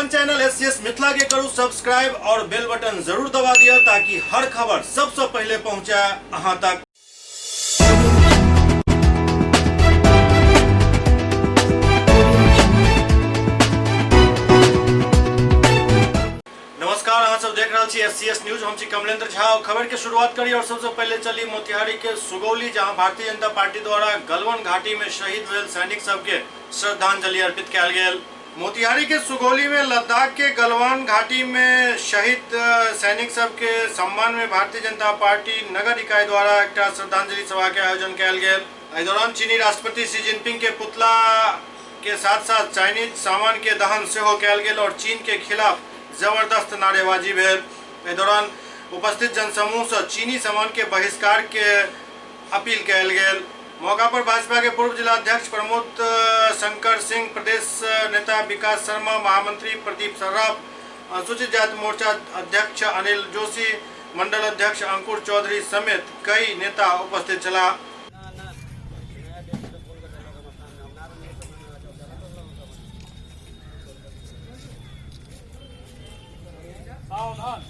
अपन channel SCS Mithila के करू सब्सक्राइब और बेल बटन जरूर दबा दिया ताकि हर खबर सबसे पहले पहुंचे अहां तक। नमस्कार, अहाँ सब देख रहल छी एससीएस न्यूज। हम छी कमलेंद्र झा और खबर के शुरुआत करी और सबसे पहले चली मोतिहारी के सुगौली, जहां भारतीय जनता पार्टी द्वारा गलवन घाटी में शहीद भेल सैनिक सबके श्रद्धांजलि अर्पित कयल गेल। मोतिहारी के सुगौली में लद्दाख के गलवान घाटी में शहीद सैनिक सबके सम्मान में भारतीय जनता पार्टी नगर इकाई द्वारा एक श्रद्धांजलि सभा के आयोजन कयल गेल। एहि दौरान चीनी राष्ट्रपति शी जिनपिंग के पुतला के साथ साथ चाइनीज सामान के दहन सेहो कयल गेल और चीन के खिलाफ जबरदस्त नारेबाजी भेल। एहि दौरान उपस्थित जनसमूह से चीनी सामान के बहिष्कार के अपील कयल गेल। मौका पर भाजपा के पूर्व जिलाध्यक्ष प्रमोद शंकर सिंह, प्रदेश नेता विकास शर्मा, महामंत्री प्रदीप सर्राफ, अनुसूचित जाति मोर्चा अध्यक्ष अनिल जोशी, मंडल अध्यक्ष अंकुर चौधरी समेत कई नेता उपस्थित छलाह। सावधान।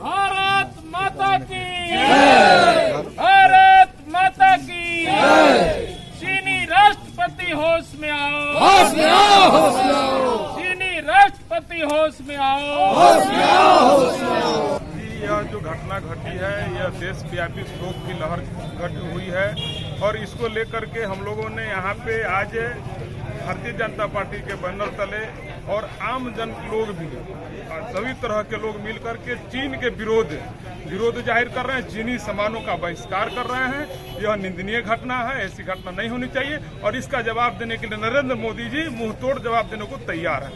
भारत माता की जय, भारत माता की जय। चीनी राष्ट्रपति होश में आओ, होश में आओ, होश में आओ। चीनी राष्ट्रपति होश में आओ, होश में आओ, होश में आओ। यह जो घटना घटी है यह देशव्यापी शोक की लहर घटी हुई है और इसको लेकर के हम लोगों ने यहाँ पे आज भारतीय जनता पार्टी के बैनर तले और आम जन लोग भी सभी तरह के लोग मिल करके चीन के विरोध जाहिर कर रहे हैं, चीनी सामानों का बहिष्कार कर रहे हैं। यह निंदनीय घटना है, ऐसी घटना नहीं होनी चाहिए और इसका जवाब देने के लिए नरेंद्र मोदी जी मुंह तोड़ जवाब देने को तैयार हैं।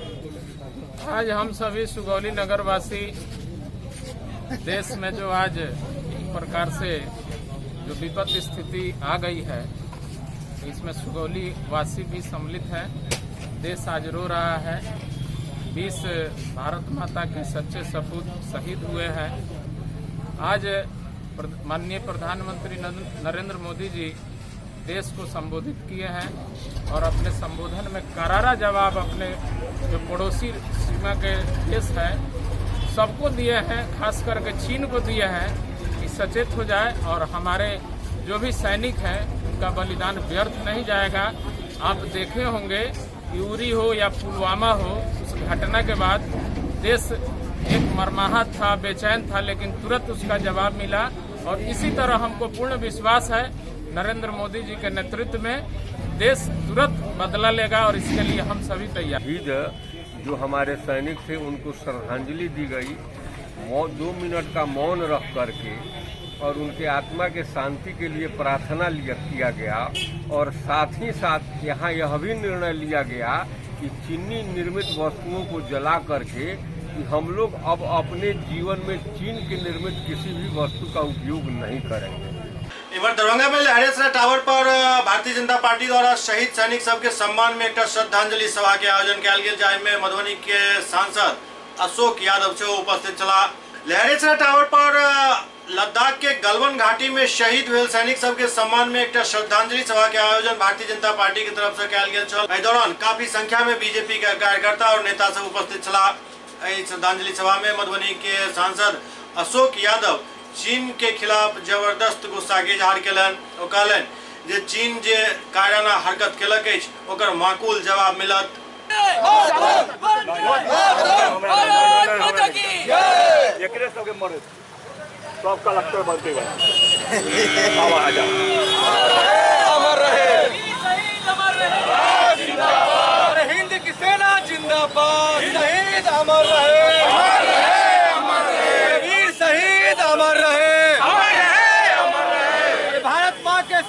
आज हम सभी सुगौली नगरवासी देश में जो आज एक प्रकार से जो विपत्त स्थिति आ गई है, इसमें सुगौली वासी भी सम्मिलित हैं। देश आज रो रहा है। 20 भारत माता के सच्चे सपूत शहीद हुए हैं। आज माननीय प्रधानमंत्री नरेंद्र मोदी जी देश को संबोधित किए हैं और अपने संबोधन में करारा जवाब अपने जो पड़ोसी सीमा के देश हैं सबको दिए हैं, खास करके चीन को दिए हैं कि सचेत हो जाए और हमारे जो भी सैनिक हैं उनका बलिदान व्यर्थ नहीं जाएगा। आप देखे होंगे उरी हो या पुलवामा हो, उस घटना के बाद देश एक मरमाहत था, बेचैन था, लेकिन तुरंत उसका जवाब मिला और इसी तरह हमको पूर्ण विश्वास है नरेंद्र मोदी जी के नेतृत्व में देश तुरंत बदला लेगा और इसके लिए हम सभी तैयार। शहीद जो हमारे सैनिक थे उनको श्रद्धांजलि दी गई, 2 मिनट का मौन रख करके और उनके आत्मा के शांति के लिए प्रार्थना किया गया और साथ ही साथ यहाँ यह भी निर्णय लिया गया कि चीनी निर्मित वस्तुओं को जला करके कि हम लोग अब अपने जीवन में चीन के निर्मित किसी भी वस्तु का उपयोग नहीं करेंगे। इधर दरभंगा में लहरियासराय टावर पर भारतीय जनता पार्टी द्वारा शहीद सैनिक सबके सम्मान में एक श्रद्धांजलि सभा के आयोजन कयल गेल, जाहि में मधुबनी के सांसद अशोक यादव सेहो उपस्थित छलाह। लहरियासराय टावर पर लद्दाख के गलवन घाटी में शहीद भेल सैनिक सबके सम्मान में एक श्रद्धांजलि सभा के आयोजन भारतीय जनता पार्टी के तरफ से कयल गेल छल। एहि दौरान काफी संख्या में बीजेपी के कार्यकर्ता और नेता सब उपस्थित छलाह। एहि श्रद्धांजलि सभा में मधुबनी के सांसद अशोक यादव चीन के खिलाफ जबरदस्त गुस्सा के इजहार केलनि। ओ कहलनि जे चीन जे कायराना हरकत केलक अछि ओकर माकूल जवाब मिलत। एकरे सबके मरे सब कलेक्टर बनते बा। आवाज अमर रहे जिंदाबाद, हिंद की सेना जिंदाबाद, शहीद अमर रहे।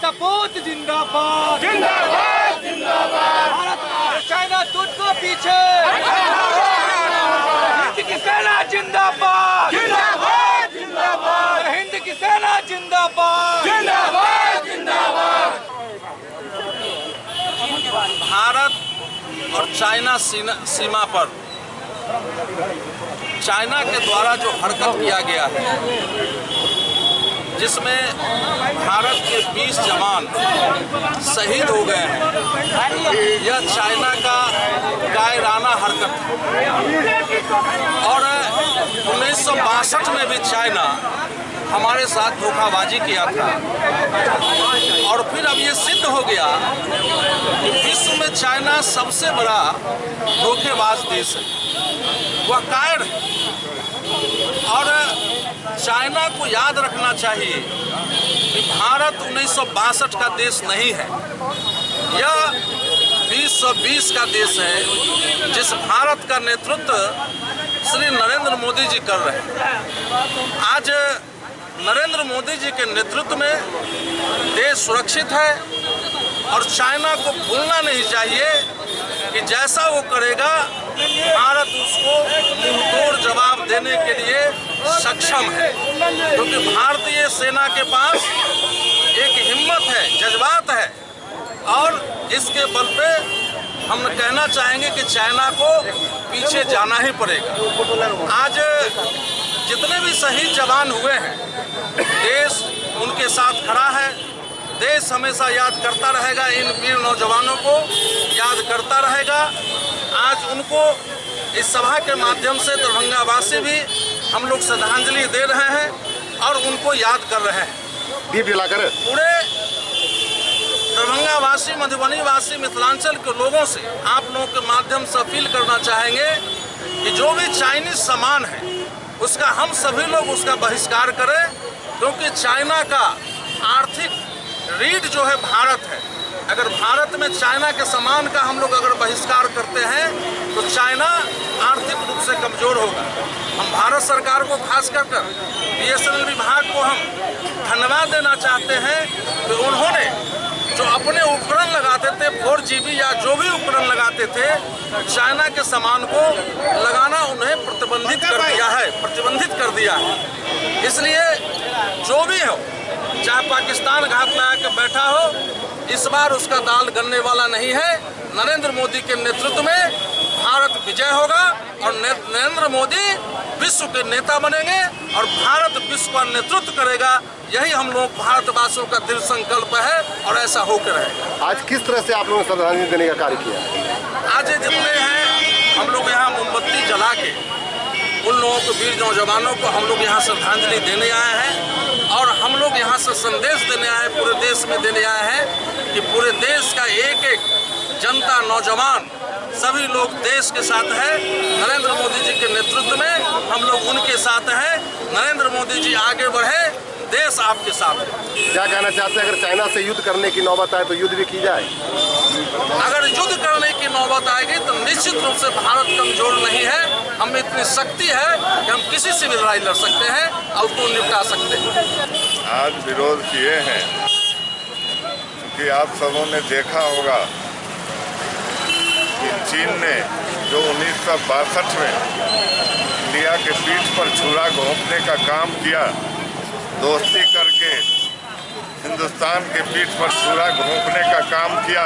सपूत जिंदाबाद जिंदाबाद जिंदाबाद। भारत चाइना तुझको पीछे, हिंद की सेना जिंदाबाद जिंदाबाद जिंदाबाद, हिंद की सेना जिंदाबाद जिंदाबाद जिंदाबाद। भारत और चाइना सीमा पर चाइना के द्वारा जो हरकत किया गया है, जिसमें भारत के 20 जवान शहीद हो गए हैं, यह चाइना का कायराना हरकत है। और 1962 में भी चाइना हमारे साथ धोखाबाजी किया था और फिर अब ये सिद्ध हो गया कि विश्व में चाइना सबसे बड़ा धोखेबाज देश है, वह कायर है। और चाइना को याद रखना चाहिए कि भारत 1962 का देश नहीं है, यह 2020 का देश है, जिस भारत का नेतृत्व श्री नरेंद्र मोदी जी कर रहे हैं। आज नरेंद्र मोदी जी के नेतृत्व में देश सुरक्षित है और चाइना को भूलना नहीं चाहिए कि जैसा वो करेगा भारत उसको मुंहतोड़ जवाब देने के लिए सक्षम है, क्योंकि भारतीय सेना के पास एक हिम्मत है, जज्बात है और इसके बल पे हम कहना चाहेंगे कि चाइना को पीछे जाना ही पड़ेगा। आज जितने भी शहीद जवान हुए हैं, देश उनके साथ खड़ा है, देश हमेशा याद करता रहेगा, इन वीर नौजवानों को याद करता रहेगा। आज उनको इस सभा के माध्यम से दरभंगा वासी भी हम लोग श्रद्धांजलि दे रहे हैं और उनको याद कर रहे हैं। दीप जलाकर पूरे दरभंगा वासी, मधुबनी वासी, मिथिलांचल के लोगों से आप लोगों के माध्यम से अपील करना चाहेंगे कि जो भी चाइनीज सामान है उसका हम सभी लोग उसका बहिष्कार करें, क्योंकि चाइना का आर्थिक रीढ़ जो है भारत है। अगर भारत में चाइना के सामान का हम लोग अगर बहिष्कार करते हैं तो चाइना आर्थिक रूप से कमज़ोर होगा। हम भारत सरकार को खास कर BSNL विभाग को हम धन्यवाद देना चाहते हैं कि उन्होंने जो अपने उपकरण लगाते थे 4GB या जो भी उपकरण लगाते थे, चाइना के सामान को लगाना उन्हें प्रतिबंधित कर दिया है, प्रतिबंधित कर दिया है। इसलिए जो भी हो, चाहे पाकिस्तान घात लगा के बैठा हो, इस बार उसका दाल गलने वाला नहीं है। नरेंद्र मोदी के नेतृत्व में भारत विजय होगा और नरेंद्र मोदी विश्व के नेता बनेंगे और भारत विश्व का नेतृत्व करेगा। यही हम लोग भारतवासियों का दृढ़ संकल्प है और ऐसा होकर रहेगा। आज किस तरह से आप लोगों ने श्रद्धांजलि देने का कार्य किया? आज जितने हैं हम लोग यहाँ मोमबत्ती जला के उन लोगों को, वीर नौजवानों को हम लोग यहाँ श्रद्धांजलि देने आए हैं और हम लोग यहाँ से संदेश देने आए हैं, पूरे देश में देने आए हैं कि पूरे देश का एक एक जनता, नौजवान सभी लोग देश के साथ हैं। नरेंद्र मोदी जी के नेतृत्व में हम लोग उनके साथ हैं। नरेंद्र मोदी जी आगे बढ़े, देश आपके साथ है। क्या कहना चाहते हैं, अगर चाइना से युद्ध करने की नौबत आए तो युद्ध भी की जाए? अगर युद्ध करने की नौबत आएगी तो निश्चित रूप से भारत कमजोर नहीं है, हम इतनी शक्ति है कि हम किसी से भी लड़ाई लड़ सकते हैं और उसको निपटा सकते हैं। आज विरोध किए हैं क्योंकि आप सबों ने देखा होगा कि चीन ने जो 1962 में इंडिया के पीठ पर छुरा घोंपने का काम किया, दोस्ती करके हिंदुस्तान के पीठ पर छुरा घोंपने का काम किया,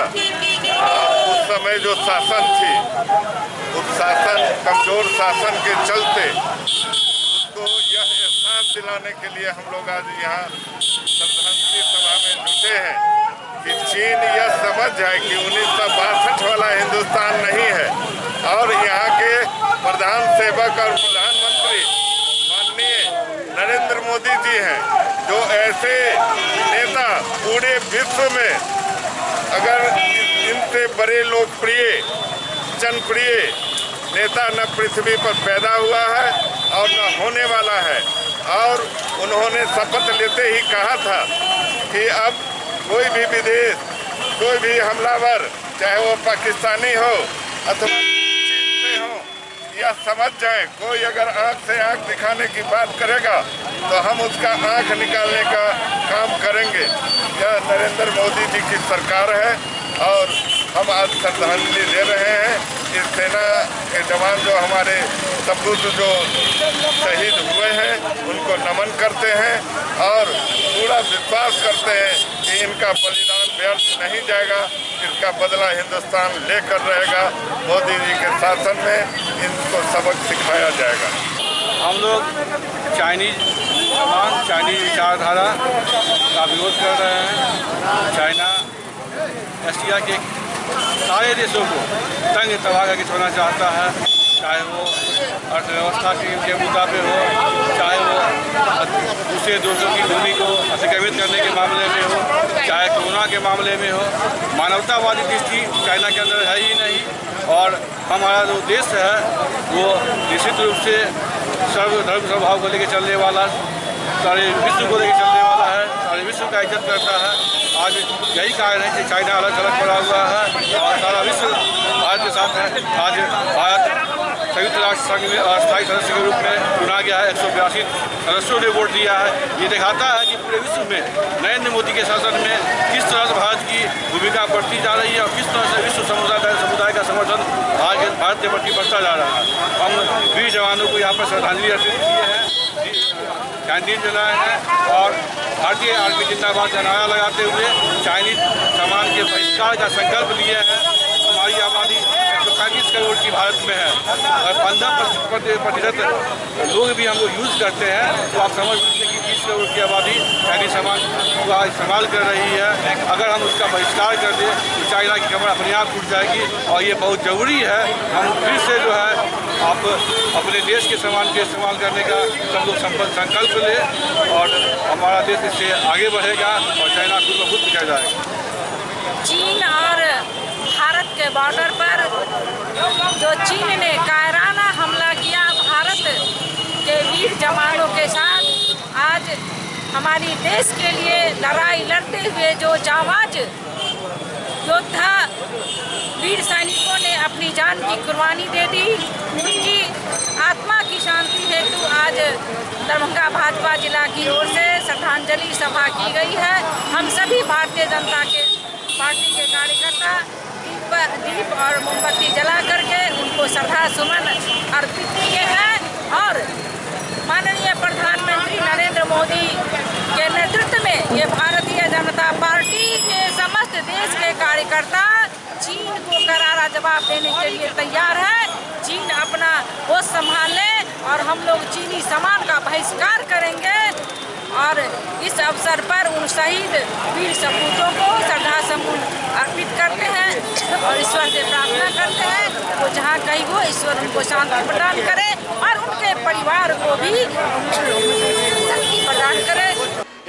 उस समय जो शासन थी, उस शासन, कमजोर शासन के चलते उसको यह एहसास दिलाने के लिए हम लोग आज यहाँ श्रद्धांजलि सभा में जुटे हैं कि चीन यह समझ जाए कि 1962 वाला हिंदुस्तान नहीं है और यहाँ के प्रधान सेवक और प्रधानमंत्री माननीय नरेंद्र मोदी जी हैं, जो ऐसे नेता पूरे विश्व में अगर इनसे बड़े लोकप्रिय जनप्रिय नेता न पृथ्वी पर पैदा हुआ है और न होने वाला है। और उन्होंने शपथ लेते ही कहा था कि अब कोई भी विदेश, कोई भी हमलावर, चाहे वो पाकिस्तानी हो अथवा चीन से हो, यह समझ जाए, कोई अगर आंख से आंख दिखाने की बात करेगा तो हम उसका आंख निकालने का काम करेंगे। यह नरेंद्र मोदी जी की सरकार है और हम आज श्रद्धांजलि दे रहे हैं। इस सेना के जवान जो हमारे सपूत जो शहीद हुए हैं उनको नमन करते हैं और पूरा विश्वास करते हैं कि इनका बलिदान व्यर्थ नहीं जाएगा, इसका बदला हिंदुस्तान लेकर रहेगा। मोदी जी के शासन में इनको सबक सिखाया जाएगा। हम लोग चाइनीज सामान, चाइनीज विचारधारा का विरोध कर रहे हैं। चाइना एशिया के सारे देशों को तंग तबाह करके छोड़ना चाहता है, चाहे वो अर्थव्यवस्था के मुद्दा पे हो, चाहे वो दूसरे देशों की भूमि को अतिक्रमित करने के मामले में हो, चाहे कोरोना के मामले में हो। मानवतावादी दृष्टि चाइना के अंदर है ही नहीं। और हमारा जो देश है वो निश्चित रूप से सर्वधर्म स्वभाव को लेकर चलने वाला, सारे विश्व को लेकर चलने वाला है, सारे विश्व का इज्जत करता है। आज यही कारण है कि चाइना अलग थलग पड़ा हुआ है और सारा विश्व भारत के साथ है। आज भारत संयुक्त राष्ट्र संघ में अस्थायी सदस्य के रूप में चुना गया है। 182 सदस्यों ने वोट दिया है। ये दिखाता है कि पूरे विश्व में नरेंद्र मोदी के शासन में किस तरह से भारत की भूमिका बढ़ती जा रही है और किस तरह से विश्व समुदाय का समर्थन भारत के प्रति बढ़ता जा रहा है। हम वीर जवानों को यहाँ पर श्रद्धांजलि अर्पित किए हैं, कैंडल जलाए हैं और भारतीय आर्मी जिंदाबाद का नारा लगाते हुए चाइनीज सामान के बहिष्कार का संकल्प लिए हैं। हमारी आबादी 135 करोड़ की भारत में है और 15% लोग भी हम लोग यूज़ करते हैं, तो आप समझ सकते हैं कि 20 करोड़ की आबादी चाइनीज सामान का इस्तेमाल कर रही है। अगर हम उसका बहिष्कार कर दें तो चाइना की कमर अपने आप टूट जाएगी और ये बहुत ज़रूरी है। हम फिर से जो है आप अपने देश के सामान के इस्तेमाल करने का सब लोग संकल्प लें और हमारा देश इससे आगे बढ़ेगा और चाइना खुद ब खुद पिछड़ जाएगा। चीन और भारत के बॉर्डर पर जो चीन ने कायराना हमला किया भारत के वीर जवानों के साथ, आज हमारी देश के लिए लड़ाई लड़ते हुए जो जाबाज योद्धा वीर सैनिकों ने अपनी जान की कुर्बानी दे दी, उनकी आत्मा की शांति हेतु आज दरभंगा भाजपा जिला की ओर से श्रद्धांजलि सभा की गई है। हम सभी भारतीय जनता के पार्टी के कार्यकर्ता दीप और मोमबत्ती जला करके उनको श्रद्धा सुमन अर्पित किए हैं और माननीय प्रधानमंत्री नरेंद्र मोदी के नेतृत्व में ये भारतीय जनता पार्टी के समस्त देश के कार्यकर्ता चीन को करारा जवाब देने के लिए तैयार है। चीन अपना होश संभाल ले और हम लोग चीनी सामान का बहिष्कार करेंगे और इस अवसर पर उन शहीद वीर सपूतों को श्रद्धा सुमन अर्पित करते हैं और ईश्वर से प्रार्थना करते हैं वो जहाँ कहीं हो ईश्वर उनको शांति प्रदान करे और उनके परिवार को भी शक्ति प्रदान करे।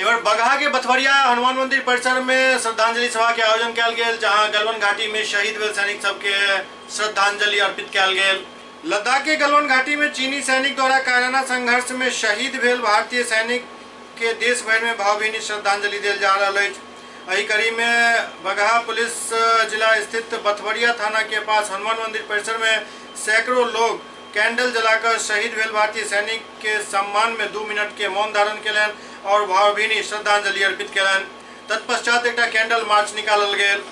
इधर बगहा के बथवरिया हनुमान मंदिर परिसर में श्रद्धांजलि सभा के आयोजन कयल गेल, जहां गलवन घाटी में शहीद भेल सैनिक सबके श्रद्धांजलि अर्पित कयल गेल। लद्दाख के गलवन घाटी में चीनी सैनिक द्वारा कायराना संघर्ष में शहीद भेल भारतीय सैनिक के देश भर में भावभीनी श्रद्धांजलि देल जा रहल अछि। एहि कड़ी में बगहा पुलिस जिला स्थित बथवरिया थाना के पास हनुमान मंदिर परिसर में सैकड़ों लोग कैंडल जलाकर शहीद भेल भारतीय सैनिक के सम्मान में 2 मिनट के मौन धारण केलनि और भावभीनी श्रद्धांजलि अर्पित केलनि। तत्पश्चात एकटा कैंडल मार्च निकालल गेल।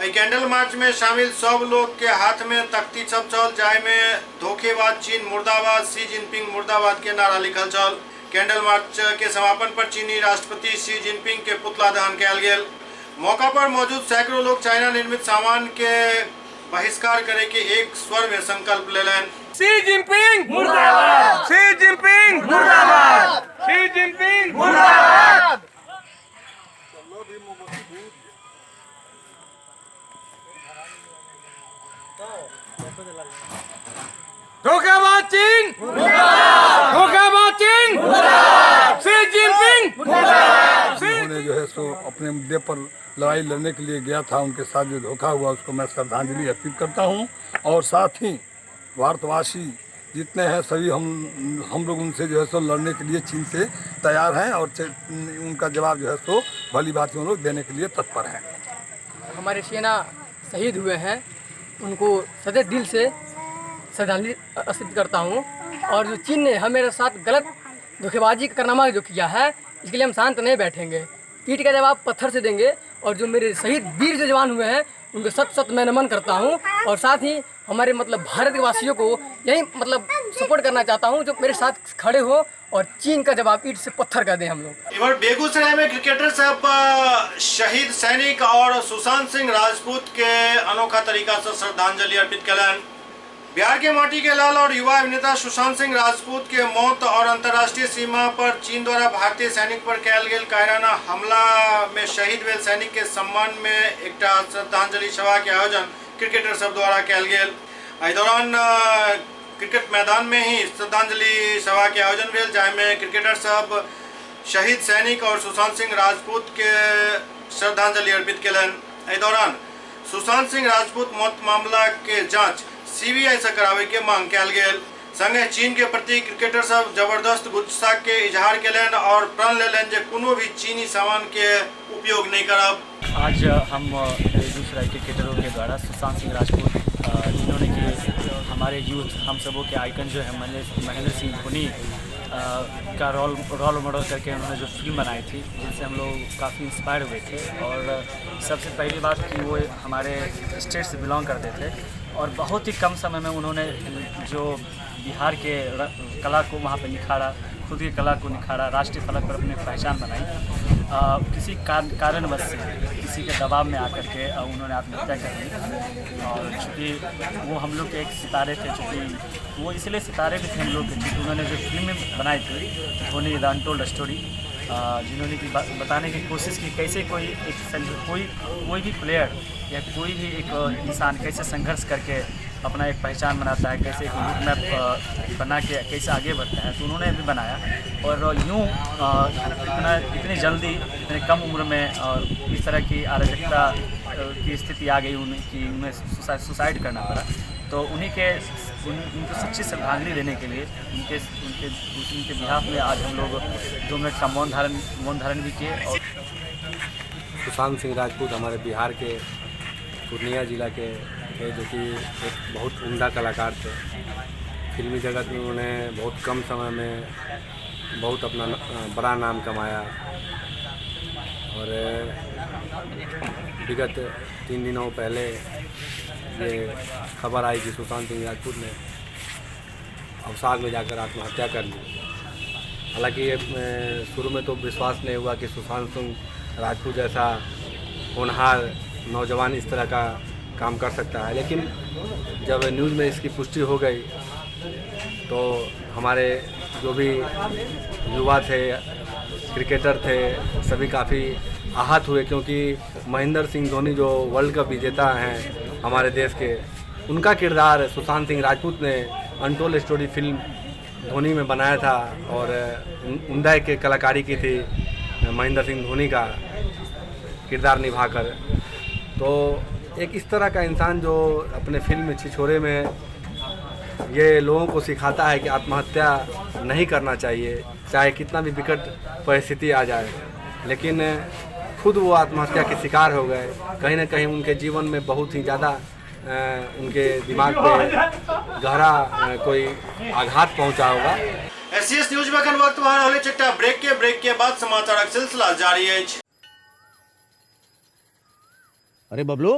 एहि कैंडल मार्च में शामिल सब लोग के हाथ में तख्ती सब छल, जाहि में धोखेबाज चीन मुर्दाबाद, शी जिनपिंग मुर्दाबाद के नारा लिखल छल। कैंडल मार्च के समापन पर चीनी राष्ट्रपति शी जिनपिंग के पुतला दहन कयल गेल। मौका पर मौजूद सैकड़ों लोग चाइना निर्मित सामान के बहिष्कार करे के एक स्वर में संकल्प लेलनि। शी जिनपिंग मुर्दाबाद, शी जिनपिंग मुर्दाबाद, शी जिनपिंग मुर्दाबाद। धोखेबाज चीन मुर्दाबाद, धोखेबाज चीन मुर्दाबाद, शी जिनपिंग मुर्दाबाद। उन्होंने जो है सो अपने मुद्दे पर लड़ाई लड़ने के लिए गया था, उनके साथ जो धोखा हुआ उसको मैं श्रद्धांजलि अर्पित करता हूं और साथ ही भारतवासी जितने हैं सभी हम लोग उनसे जो है सो लड़ने के लिए चीन से तैयार हैं और उनका जवाब जो है सो भली भांति हम लोग देने के लिए तत्पर हैं। हमारे सेना शहीद हुए हैं, उनको सदैव दिल से श्रद्धांजलि अर्पित करता हूँ। और जो चीन ने हमारे साथ गलत धोखेबाजी का कारनामा जो किया है, इसके लिए हम शांत नहीं बैठेंगे। ईंट का जवाब पत्थर से देंगे। और जो मेरे शहीद वीर जो जवान हुए हैं उनको सत सत मैं नमन करता हूँ। और साथ ही हमारे मतलब भारतवासियों को यही मतलब सपोर्ट करना चाहता हूँ जो मेरे साथ खड़े हो और चीन का जवाब ईंट से पत्थर कर दें हम लोग। इधर बेगूसराय में क्रिकेटर सब शहीद सैनिक और सुशांत सिंह राजपूत के अनोखा तरीका से श्रद्धांजलि अर्पित कलन। बिहार के माटी के लाल और युवा अभिनेता सुशांत सिंह राजपूत के मौत और अंतर्राष्ट्रीय सीमा पर चीन द्वारा भारतीय सैनिक पर कयल गेल कायराना हमला में शहीद भेल सैनिक के सम्मान में एकटा श्रद्धांजलि सभा के आयोजन क्रिकेटर सब द्वारा कयल गेल। एहि दौरान क्रिकेट मैदान में ही श्रद्धांजलि सभा के आयोजन भेल, जाहिमे क्रिकेटर सब शहीद सैनिक और सुशांत सिंह राजपूत के श्रद्धांजलि अर्पित केलनि। एहि दौरान सुशांत सिंह राजपूत मौत मामला के जांच सीबीआई से करावे के मांग कयल गेल। संगे चीन के प्रति क्रिकेटर सब जबरदस्त गुस्सा के इजहार केलनि और प्रण लेलनि जे कोनो भी चीनी सामान के उपयोग नहीं करब। आज हम बेगूसराय क्रिकेटरों के द्वारा सुशांत सिंह राजपूत, जिन्होंने कि हमारे यूथ हम सबों के आइकन जो है महेंद्र सिंह धोनी का रोल मॉडल करके उन्होंने जो फिल्म बनाई थी, जिनसे हम लोग काफ़ी इंस्पायर हुए थे। और सबसे पहली बात कि वो हमारे स्टेट से बिलोंग करते थे और बहुत ही कम समय में उन्होंने जो बिहार के कला को वहाँ पे निखारा, खुद की कला को निखारा, राष्ट्रीय फलक पर अपनी पहचान बनाई। किसी कारणवश से, किसी के दबाव में आकर के उन्होंने आत्महत्या कर ली। और चूँकि वो हम लोग के एक सितारे थे, चूँकि वो इसलिए सितारे भी थे हम लोग के, चूँकि उन्होंने जो फिल्म बनाई थी धोनी the untold story, जिन्होंने कि बताने की कोशिश की कैसे कोई एक कोई भी प्लेयर या कोई भी एक इंसान कैसे संघर्ष करके अपना एक पहचान बनाता है, कैसे एक रूट मैप बना के कैसे आगे बढ़ता है, तो उन्होंने भी बनाया। और यूँ इतनी जल्दी, इतने कम उम्र में और इस तरह की अराजकता की स्थिति आ गई उन्हें कि उन्हें सुसाइड करना पड़ा। तो उन्हीं के उनको सच्ची श्रद्धांजलि देने के लिए उनके उनके उनके बिहाफ में आज हम लोग 2 मिनट का मौन धारण भी किए। और सुशांत सिंह राजपूत हमारे बिहार के पूर्णिया जिला के थे, जो कि एक बहुत उम्दा कलाकार थे। फिल्मी जगत में उन्होंने बहुत कम समय में बहुत अपना बड़ा नाम कमाया और विगत 3 दिनों पहले ये खबर आई कि सुशांत सिंह राजपूत ने अवसाद में जाकर आत्महत्या कर ली। हालांकि शुरू में तो विश्वास नहीं हुआ कि सुशांत सिंह राजपूत जैसा होनहार नौजवान इस तरह का काम कर सकता है, लेकिन जब न्यूज़ में इसकी पुष्टि हो गई तो हमारे जो भी युवा थे, क्रिकेटर थे, सभी काफ़ी आहत हुए, क्योंकि महेंद्र सिंह धोनी जो वर्ल्ड कप विजेता हैं हमारे देश के, उनका किरदार सुशांत सिंह राजपूत ने अनटोल्ड स्टोरी फिल्म धोनी में बनाया था और उम्दा के कलाकारी की थी महेंद्र सिंह धोनी का किरदार निभाकर। तो एक इस तरह का इंसान जो अपने फिल्म छिछोरे में ये लोगों को सिखाता है कि आत्महत्या नहीं करना चाहिए, चाहे कितना भी विकट परिस्थिति आ जाए, लेकिन खुद वो आत्महत्या के शिकार हो गए। कहीं ना कहीं उनके जीवन में बहुत ही ज़्यादा उनके दिमाग पे गहरा कोई आघात पहुंचा होगा। एससीएस न्यूज में अखन वक्त भऽ रहल अछि एकटा ब्रेक के बाद समाचारक सिलसिला जारी अछि। अरे बबलू,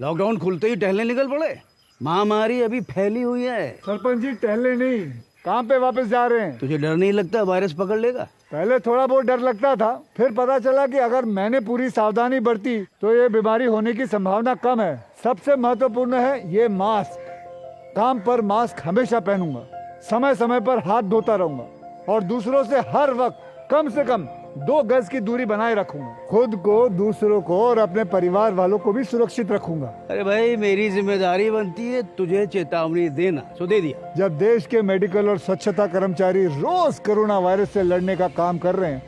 लॉकडाउन खुलते ही टहलने निकल पड़े? महामारी अभी फैली हुई है। सरपंच जी टहलने नहीं, काम पे वापस जा रहे हैं। तुझे डर नहीं लगता वायरस पकड़ लेगा? पहले थोड़ा बहुत डर लगता था, फिर पता चला कि अगर मैंने पूरी सावधानी बरती तो ये बीमारी होने की संभावना कम है। सबसे महत्वपूर्ण है ये मास्क। काम पर मास्क हमेशा पहनूंगा, समय समय पर हाथ धोता रहूंगा और दूसरों से हर वक्त कम से कम 2 गज की दूरी बनाए रखूंगा। खुद को, दूसरों को और अपने परिवार वालों को भी सुरक्षित रखूंगा। अरे भाई, मेरी जिम्मेदारी बनती है तुझे चेतावनी देना, सो दे दिया। जब देश के मेडिकल और स्वच्छता कर्मचारी रोज कोरोना वायरस से लड़ने का काम कर रहे हैं,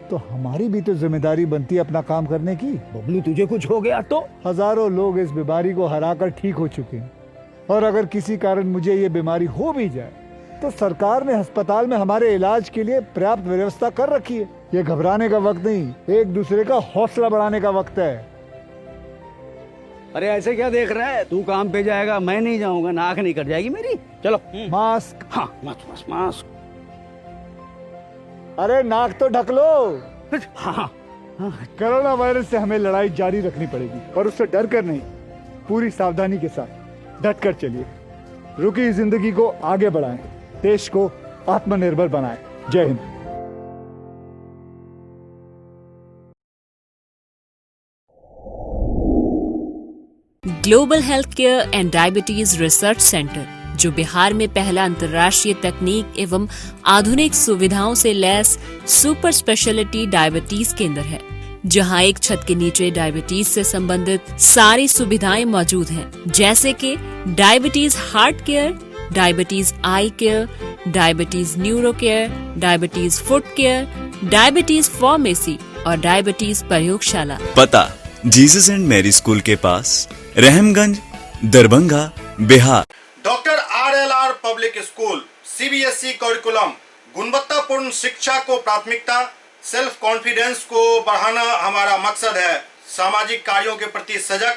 तो हमारी भी तो जिम्मेदारी बनती है अपना काम करने की। बबलू, तुझे कुछ हो गया तो? हजारों लोग इस बीमारी को हरा कर ठीक हो चुके हैं, और अगर किसी कारण मुझे ये बीमारी हो भी जाए तो सरकार ने अस्पताल में हमारे इलाज के लिए पर्याप्त व्यवस्था कर रखी है। ये घबराने का वक्त नहीं, एक दूसरे का हौसला बढ़ाने का वक्त है। अरे ऐसे क्या देख रहा है तू? काम पे जाएगा, मैं नहीं जाऊंगा, नाक नहीं कट जाएगी मेरी। चलो मास्क। हाँ मास्क मास्क मास्क। अरे नाक तो ढक लो। हाँ। कोरोना वायरस से हमें लड़ाई जारी रखनी पड़ेगी, पर उससे डर कर नहीं, पूरी सावधानी के साथ डट कर चलिए। रुकी जिंदगी को आगे बढ़ाएं, देश को आत्मनिर्भर बनाएं। जय Hind. Global health care and diabetes research centre, जो बिहार में पहला अंतर्राष्ट्रीय तकनीक एवं आधुनिक सुविधाओं से लैस सुपर स्पेशलिटी डायबिटीज केंद्र है, जहां एक छत के नीचे डायबिटीज से संबंधित सारी सुविधाएं मौजूद हैं, जैसे कि diabetes heart care, diabetes eye care, diabetes neuro care, diabetes foot care, diabetes pharmacy और डायबिटीज प्रयोगशाला। पता जीसस एंड मैरी स्कूल के पास, Rahamganj, Darbhanga, Bihar. Doctor RLR public school, CBSE curriculum, गुणवत्तापूर्ण शिक्षा को प्राथमिकता, सेल्फ कॉन्फिडेंस को बढ़ाना हमारा मकसद है। सामाजिक कार्यों के प्रति सजग,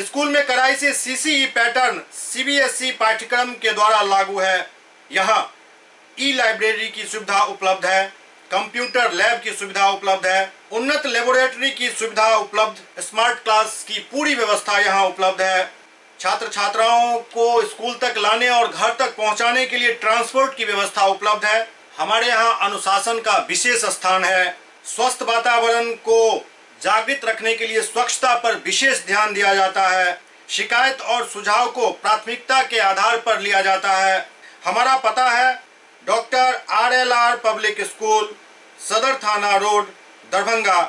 स्कूल में कड़ाई से सीसीई पैटर्न सीबीएसई पाठ्यक्रम के द्वारा लागू है। यहाँ ई लाइब्रेरी की सुविधा उपलब्ध है, कंप्यूटर लैब की सुविधा उपलब्ध है, उन्नत लेबोरेटरी की सुविधा उपलब्ध, स्मार्ट क्लास की पूरी व्यवस्था यहाँ उपलब्ध है। छात्र छात्राओं को स्कूल तक लाने और घर तक पहुँचाने के लिए ट्रांसपोर्ट की व्यवस्था उपलब्ध है। हमारे यहाँ अनुशासन का विशेष स्थान है। स्वस्थ वातावरण को जागृत रखने के लिए स्वच्छता पर विशेष ध्यान दिया जाता है। शिकायत और सुझाव को प्राथमिकता के आधार पर लिया जाता है। हमारा पता है doctor RLR public school, Sadar थाना road, Darbhanga,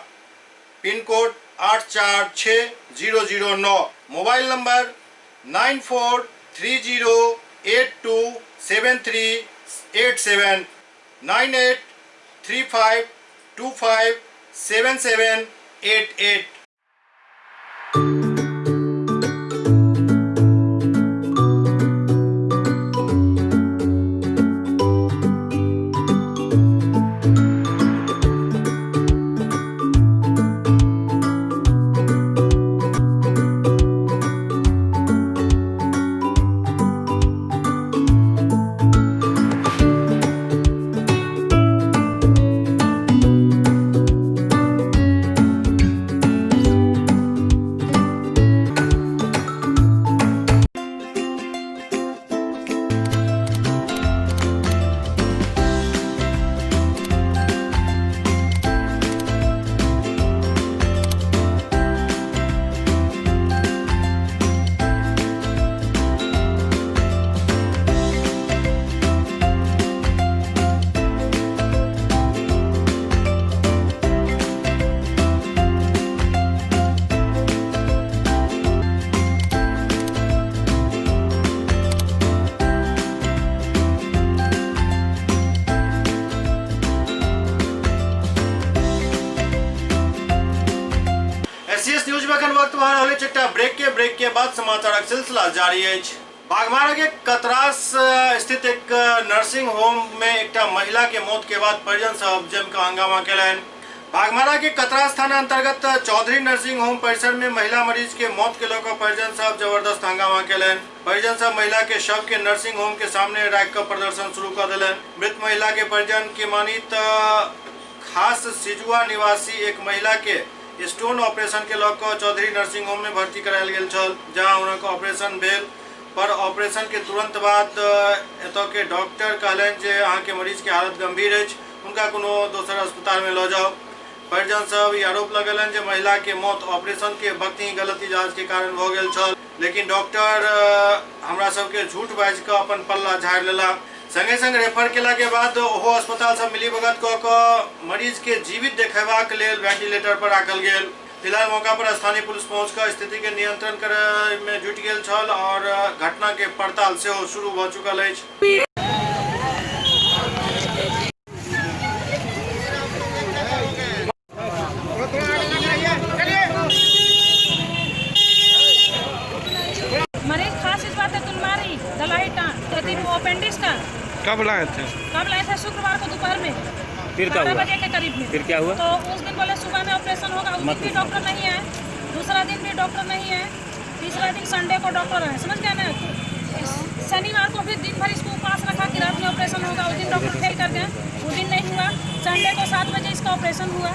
pin code 846009, mobile number 9430827387, 9835257788। Break के बाद समाचारक सिलसिला जारी है। बागमारा के कतरास स्थित एक नर्सिंग होम में एक महिला के मौत के बाद परिजन सब जमकर हंगामा केलनि। बागमारा के कतरास थाना अंतर्गत चौधरी नर्सिंग होम परिसर में महिला मरीज के मौत के लऽ परिजन सब जबरदस्त हंगामा केलनि। परिजन सब महिला के शव के नर्सिंग होम के सामने राखि कऽ प्रदर्शन शुरू कऽ देलनि। मृत महिला के परिजन के मानी तऽ खास सिजुआ निवासी एक महिला के स्टोन ऑपरेशन के लऽ कऽ चौधरी नर्सिंग होम में भर्ती करायल गेल छल, जहां हुनक ऑपरेशन भेल। पर ऑपरेशन के तुरंत बाद एतऽ के डॉक्टर कहलनि जे अहाँके मरीज के हालत गंभीर अछि, हुनका कोनो दोसर अस्पताल में लऽ जाउ। परिजन सब ई आरोप लगेलनि जे महिला के मौत ऑपरेशन के वक्त ही गलत इलाज के कारण भऽ गेल छल, लेकिन डॉक्टर हमरा सबके झूठ बाजि कऽ अपन पल्ला झाड़ि लेला। संगे संग रेफर केला के बाद ओहो अस्पताल सब मिलीभगत कऽ कऽ मरीज के जीवित देखेबाक लेल वेंटिलेटर पर राखल गेल। फिलहाल मौका पर स्थानीय पुलिस पहुंच कऽ स्थिति के नियंत्रण करे में जुटि गेल छल और घटना के पड़ताल सेहो शुरू भऽ चुकल अछि। मरीज खांसी बात है तुलमारी दलाई अपेंडिक्स का। कब लाए थे? कब लाए थे? शुक्रवार को दोपहर में। फिर क्या 12 हुआ? बजे के करीब में। फिर क्या हुआ? तो उस दिन बोले सुबह में ऑपरेशन होगा, उस दिन भी डॉक्टर नहीं आए, दूसरा दिन भी डॉक्टर नहीं आए, तीसरा दिन संडे को डॉक्टर आए, समझ गए ना। शनिवार को भी दिन भर इसको उपवास रखा कि रात में ऑपरेशन होगा, उस दिन डॉक्टर फेल कर गए, उस दिन नहीं हुआ। संडे को 7 बजे इसका ऑपरेशन हुआ।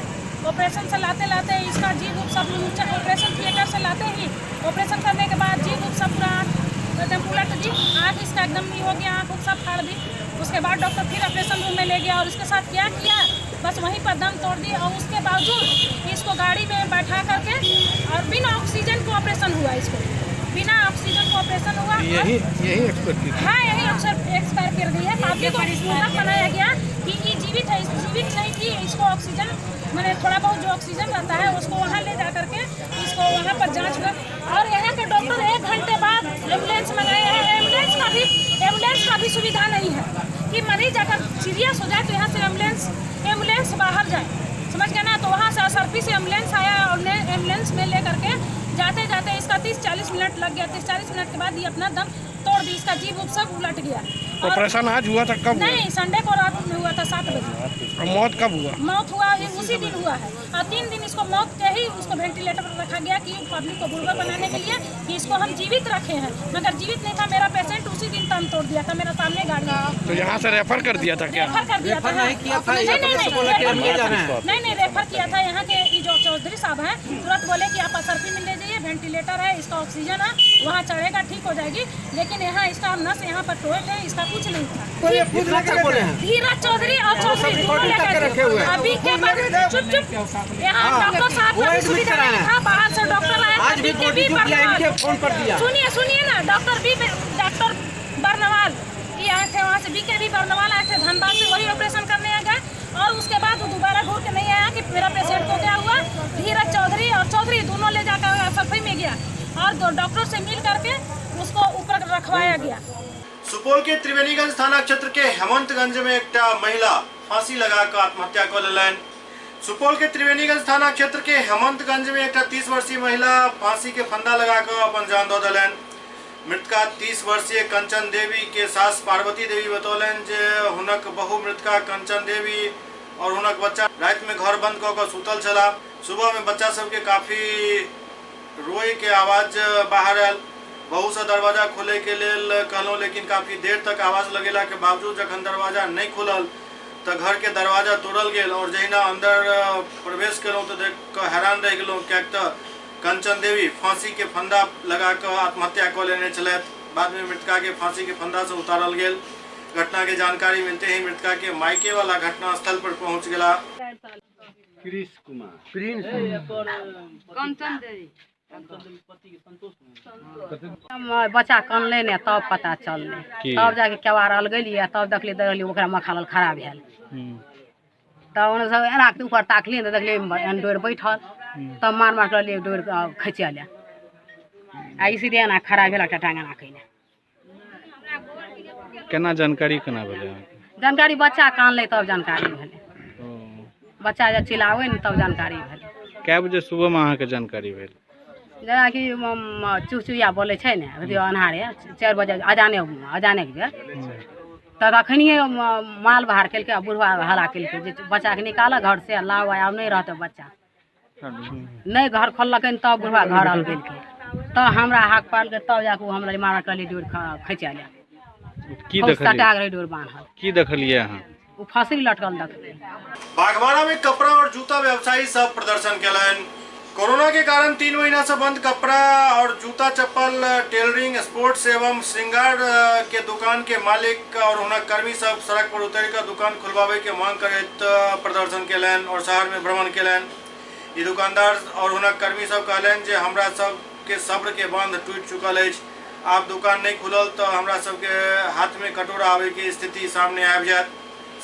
ऑपरेशन से लाते लाते इसका जीभ उभ सब ऑपरेशन थिएटर से लाते ही ऑपरेशन करने के बाद जीभ उभ सब पूरा एकदम उलट दी, आँख इसका एकदम ये हो गया, आँख उभ सब फाड़ दी। उसके बाद डॉक्टर फिर ऑपरेशन रूम में ले गया और इसके साथ क्या किया, बस वहीं पर दम तोड़ दी। और उसके बावजूद इसको गाड़ी में बैठा करके और बिना ऑक्सीजन को ऑपरेशन हुआ, इसको बिना ऑक्सीजन को ऑपरेशन हुआ। यही यही एक्सपर्ट की, हाँ यही एक्सपायर कर गई है। पब्लिक को बुर्बक बनाया गया कि ये जीवित है, जीवित नहीं थी। इसको ऑक्सीजन मैंने थोड़ा बहुत जो ऑक्सीजन रहता है उसको वहाँ ले जा करके इसको वहाँ पर जाँच हुआ। और यहाँ के डॉक्टर 1 घंटे बाद एम्बुलेंस मंगाए हैं। एम्बुलेंस का भी सुविधा नहीं है कि मरीज अगर सीरियस हो जाए तो यहाँ से एम्बुलेंस बाहर जाए, समझ गए ना। तो वहाँ से असरफी से एम्बुलेंस आया और एम्बुलेंस में ले करके जाते जाते इसका 30-40 मिनट लग गया। 30-40 मिनट के बाद ये अपना दम तोड़ दी, इसका जीभ उब सब उलट गया। ऑपरेशन आज हुआ था कब? नहीं, संडे को रात में हुआ था 7 बजे। और मौत कब हुआ? मौत हुआ उसी दिन हुआ है। और 3 दिन इसको मौत के ही उसको वेंटिलेटर पर रखा गया कि पब्लिक को बुर्बक बनाने के लिए कि इसको हम जीवित रखे हैं, मगर जीवित नहीं था। मेरा पेशेंट उसी दिन दम तोड़ दिया था, मेरा सामने गाड़ी। तो यहाँ से रेफर कर दिया था क्या? रेफर कर दिया था। नहीं, रेफर किया था। यहाँ के जो चौधरी साहब हैं तुरंत बोले कि आप असरफी में ले जाइए, वेंटिलेटर है, इसका ऑक्सीजन है, वहाँ चढ़ेगा ठीक हो जाएगी। लेकिन यहाँ इसका नस यहाँ पर टोए थे, इसका कुछ नहीं था। धीरज चौधरी और चौधरी दोनों लेकर अभी के बाद चुप चुप यहाँ डॉक्टर साहब का भी सुविधा नहीं था, बाहर से डॉक्टर आया था। सुनिए सुनिए ना, डॉक्टर बर्नवाल ये आए थे, वहाँ से बीके बर्नवाल आए थे धनबाद से, वही ऑपरेशन करने आ गए। और उसके बाद वो दोबारा घूर के नहीं आया कि मेरा पेशेंट को क्या हुआ। धीरज चौधरी और चौधरी दोनों ले जाकर सफाई में गया और दो डॉक्टर से मिल करके उसको ऊपर रखवाया गया। सुपौल के त्रिवेणीगंज थाना क्षेत्र के हेमंतगंज में एक महिला फांसी लगाकर आत्महत्या कर लेलनि। सुपौल के त्रिवेणीगंज थाना क्षेत्र के हेमंतगंज में एक 30 वर्षीय महिला फांसी के फंदा लगाकर अपन जान दऽ देलनि। मृतका 30 वर्षीय कंचन देवी के सास पार्वती देवी बतौलनि जे हुनक बहु मृतका कंचन देवी और हुनक बच्चा रात में घर बंद कऽ के सुतल छलाह। सुबह में बच्चा सबके काफी रोए के आवाज बाहर आयल। बहु से दरवाजा खोले के लेल कहलहुँ, लेकिन काफ़ी देर तक आवाज़ लगेला के बावजूद जखन दरवाजा नहीं खुलल तो घर के दरवाजा तोड़ल गेल और जहिना अंदर प्रवेश केलहुँ तो देख कऽ हैरान रहि गेलहुँ, किएक तऽ कंचन देवी फांसी के फंदा लगा कऽ आत्महत्या कऽ लेने छलथि। बाद में मृतका के फांसी के फंदा से उतारल गेल। घटना के जानकारी मिलते ही मृतका के मायके वाला घटनास्थल पर पहुँच गेला। कुमार कंचन देवी बच्चा कनलै ने तब पता चललै, तब जाके केबाड़ अलगेलियै, तब देखलियै देखलियै ओकरा मखानल खड़ा भेल। तब ओने सब एना के ऊपर ताकलियै तऽ देखलियै एहन डोरि बैठल, तब मार मार के डोरि खींचल आ इसीलिए एना खड़ा भेल टांग एना कयने। केना जानकारी केना भेलै? जानकारी बच्चा कानलै तब जानकारी भेलै, बच्चा जब चिल्लाबै ने तब जानकारी भेलै। कै बजे सुबह में अहाँके जानकारी भेल? जेनाकि चुचुया बोलै छै ने, अन्हारे 4 बजे अजाने अजाने के बेर तब अखनिए माल बाहर केलकै आ बुढ़वा हल्ला केलकै जे बच्चाके निकालऽ घर से, लाओ आब नहि रहतै बच्चा। नहि घर खोललकै तब बुढ़वा घर अलगेलकै, तब हमरा हाक पारलकै, तब जाके ओ हमरा मारा कहलियै डोरि खींचल। की देखलियै? डोरि बान्हल। की देखलियै अहाँ? ओ फांसी लटकल देखलियै। बागवाड़ा में कपड़ा और जूता व्यवसायी सब प्रदर्शन केलनि। कोरोना के कारण 3 महीना से बंद कपड़ा और जूता चप्पल टेलरिंग स्पोर्ट्स एवं श्रृंगार के दुकान के मालिक और हुनक कर्मी सब सड़क पर उतर कर दुकान खुलवावे के मांग करैत प्रदर्शन केलनि और शहर में भ्रमण केलनि। ई दुकानदार और हुनक कर्मी सब कहलनि जे हमरा सब के सब्र के बांध टूटि चुकल अछि, आब दुकान नहीं खुलल तो हमरा सबके हाथ में कटोरा आवे के स्थिति सामने आबि जायत।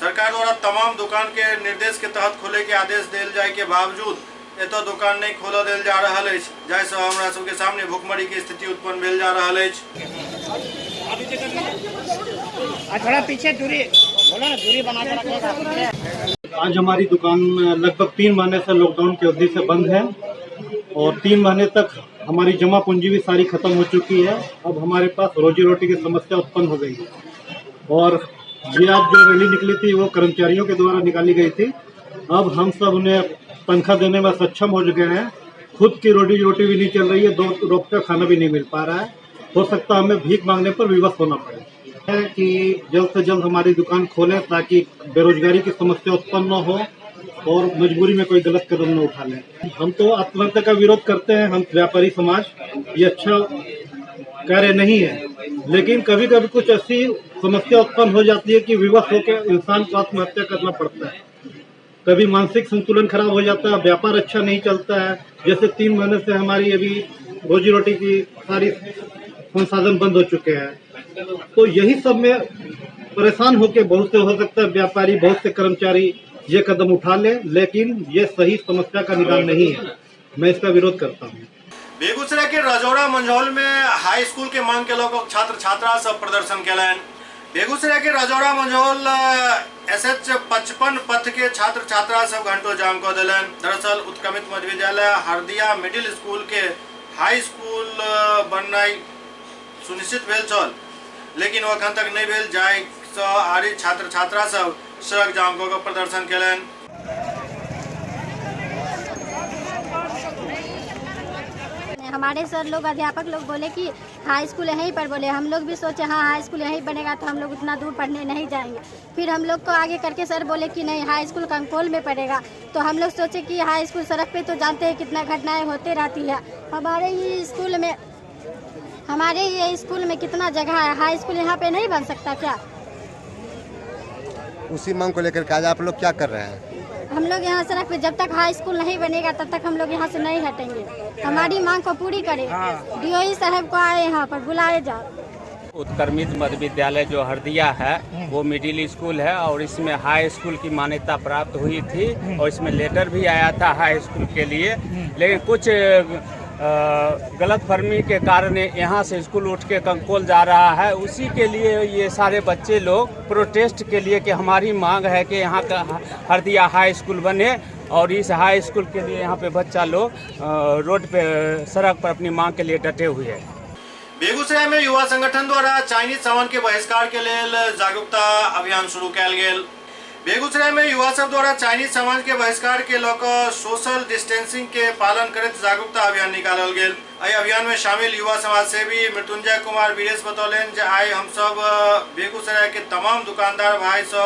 सरकार द्वारा तमाम दुकान के निर्देश के तहत खोले के आदेश देल जाय के बावजूद एतऽ दुकान नहीं खोलल देल जा रहल अछि, जाहिसँ हमरा सबके सामने भुखमरी के स्थिति उत्पन्न भेल जा रहल अछि। थोड़ा पीछे दूरी बोलो ना, दूरी बना के रखिएगा। आज हमारी दुकान लगभग 3 महीने से लॉकडाउन की अवधि से बंद है और 3 महीने तक हमारी जमा पूंजी भी सारी खत्म हो चुकी है। अब हमारे पास रोजी रोटी की समस्या उत्पन्न हो गई है और ये आज जो रैली निकली थी वो कर्मचारियों के द्वारा निकाली गई थी। अब हम सब उन्हें तनख्वाह देने में सक्षम हो चुके हैं खुद की रोटी रोटी भी नहीं चल रही है, 2 वक्त का खाना भी नहीं मिल पा रहा है। हो सकता है हमें भीख मांगने पर विवश होना पड़े। है कि जल्द से जल्द हमारी दुकान खोलें ताकि बेरोजगारी की समस्या उत्पन्न न हो और मजबूरी में कोई गलत कदम न उठा लें। हम तो आत्महत्या का विरोध करते हैं, हम व्यापारी समाज, ये अच्छा कार्य नहीं है, लेकिन कभी कभी कुछ ऐसी समस्या उत्पन्न हो जाती है कि विवश होकर इंसान को आत्महत्या करना पड़ता है। कभी मानसिक संतुलन खराब हो जाता है, व्यापार अच्छा नहीं चलता है। जैसे 3 महीने से हमारी अभी रोजी रोटी की सारी संसाधन बंद हो चुके हैं, तो यही सब में परेशान होके बहुत से हो सकता है व्यापारी, बहुत से कर्मचारी ये कदम उठा ले, लेकिन ये सही समस्या का निदान नहीं है। मैं इसका विरोध करता हूँ। बेगूसराय के रजौड़ा मंझौल में हाई स्कूल के मांग के लऽ छात्र छात्रा सब प्रदर्शन केलनि। बेगूसराय के रजौड़ा मंझौल SH 55 पथ के छात्र छात्रा सब घंटों जाम कऽ देलनि। दरअसल उत्क्रमित मध्य विद्यालय हरदिया मिडिल स्कूल के हाई स्कूल बननाइ सुनिश्चित भेल छल, लेकिन ओ अखन तक नहीं भेल, जाहिसँ आरि छात्र छात्रा सब सड़क जाम कऽ प्रदर्शन केलनि। हमारे सर लोग, अध्यापक लोग बोले कि हाई स्कूल यहीं पर बोले, हम लोग भी सोचे हाँ हाई स्कूल यहीं बनेगा तो हम लोग उतना दूर पढ़ने नहीं जाएंगे। फिर हम लोग को आगे करके सर बोले कि नहीं हाई स्कूल कंकोल में पड़ेगा, तो हम लोग सोचे कि हाई स्कूल सड़क पे तो जानते हैं कितना घटनाएं होते रहती है। हमारे ये स्कूल में कितना जगह है, हाई स्कूल यहाँ पे नहीं बन सकता क्या? उसी मांग को लेकर आज आप लोग क्या कर रहे हैं? हम लोग यहाँ सड़क पे जब तक हाई स्कूल नहीं बनेगा तब तक हम लोग यहाँ से नहीं हटेंगे। हमारी मांग को पूरी करें। DOE साहब को आए यहाँ पर बुलाए जाओ। उत्क्रमित मध्य विद्यालय जो हरदिया है वो मिडिल स्कूल है और इसमें हाई स्कूल की मान्यता प्राप्त हुई थी और इसमें लेटर भी आया था हाई स्कूल के लिए, लेकिन कुछ गलतफहमी के कारण यहाँ से स्कूल उठ के कंकोल जा रहा है। उसी के लिए ये सारे बच्चे लोग प्रोटेस्ट के लिए कि हमारी मांग है कि यहाँ का हरदिया हाई स्कूल बने और इस हाई स्कूल के लिए यहाँ पे बच्चा लोग रोड पे सड़क पर अपनी मांग के लिए डटे हुए हैं। बेगूसराय में युवा संगठन द्वारा चाइनीज सामान के बहिष्कार के लिए जागरूकता अभियान शुरू कयल गेल। बेगूसराय में युवा सब द्वारा चाइनीज सामान के बहिष्कार के लऽ कऽ सोशल डिस्टेंसिंग के पालन करैत जागरूकता अभियान निकालल गेल। एहि अभियान में शामिल युवा समाजसेवी मृत्युंजय कुमार वीरेश बतौलनि जे आइ हमसब बेगूसराय के तमाम दुकानदार भाई सँ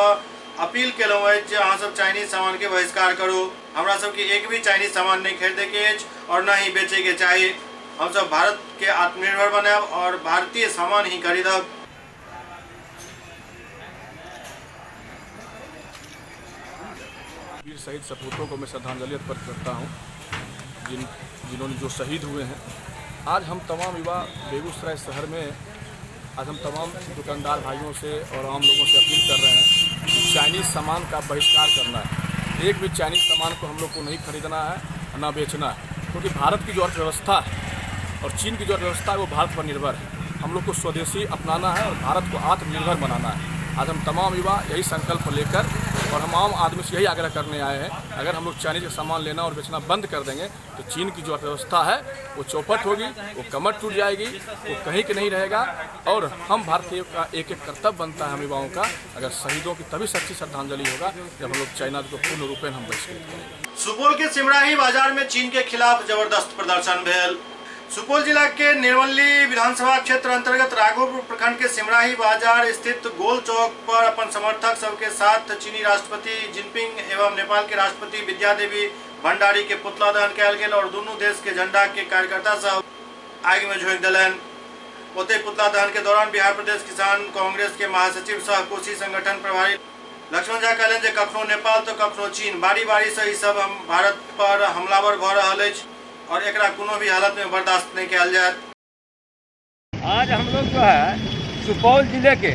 अपील केलहुँ अछि जे अहाँ सब चाइनीज सामान के बहिष्कार करू। हमरा सबके एक भी चाइनीज सामान नहीं खरीदे के अछि और न ही बेचे के चाही। हमसब भारत के आत्मनिर्भर बनायब और भारतीय सामान ही खरीदब। वीर शहीद सपूतों को मैं श्रद्धांजलि अर्पित करता हूं, जिन्होंने जो शहीद हुए हैं। आज हम तमाम युवा बेगूसराय शहर में आज हम तमाम दुकानदार भाइयों से और आम लोगों से अपील कर रहे हैं कि चाइनीज़ सामान का बहिष्कार करना है। एक भी चाइनीज़ सामान को हम लोग को नहीं खरीदना है ना बेचना है, क्योंकि भारत की जो अर्थव्यवस्था है और चीन की जो अर्थव्यवस्था है वो भारत पर निर्भर है। हम लोग को स्वदेशी अपनाना है और भारत को आत्मनिर्भर बनाना है। आज हम तमाम युवा यही संकल्प लेकर और हम आम आदमी से यही आग्रह करने आए हैं, अगर हम लोग चाइनीज़ का सामान लेना और बेचना बंद कर देंगे तो चीन की जो अर्थव्यवस्था है वो चौपट होगी, वो कमर टूट जाएगी, वो कहीं के नहीं रहेगा। और हम भारतीयों का एक एक कर्तव्य बनता है हम युवाओं का, अगर शहीदों की तभी सच्ची श्रद्धांजलि होगा जब हम लोग चाइना को पूर्ण रूपेण हम बहिष्कृत करेंगे। सुपौल के सिमराही बाजार में चीन के खिलाफ जबरदस्त प्रदर्शन भेल। सुपौल जिला के निर्मली विधानसभा क्षेत्र अंतर्गत राघोपुर प्रखंड के सिमराही बाजार स्थित गोल चौक पर अपन समर्थक सबके साथ चीनी राष्ट्रपति जिनपिंग एवं नेपाल के राष्ट्रपति विद्या देवी भंडारी के पुतला दहन कयल गेल और दुनू देश के झंडा के कार्यकर्ता सब आगि में झोंकि देलनि। ओतहि पुतला दहन के दौरान बिहार प्रदेश किसान कांग्रेस के महासचिव सह कोसी संगठन प्रभारी लक्ष्मण झा कहलनि जे कखनो नेपाल तो कखनो चीन बारी बारी से ई सब हम भारत पर हमलावर भऽ रहल अछि और एकरा कोनो भी हालत में बर्दाश्त नहीं किया जाए। आज हम लोग जो है सुपौल जिले के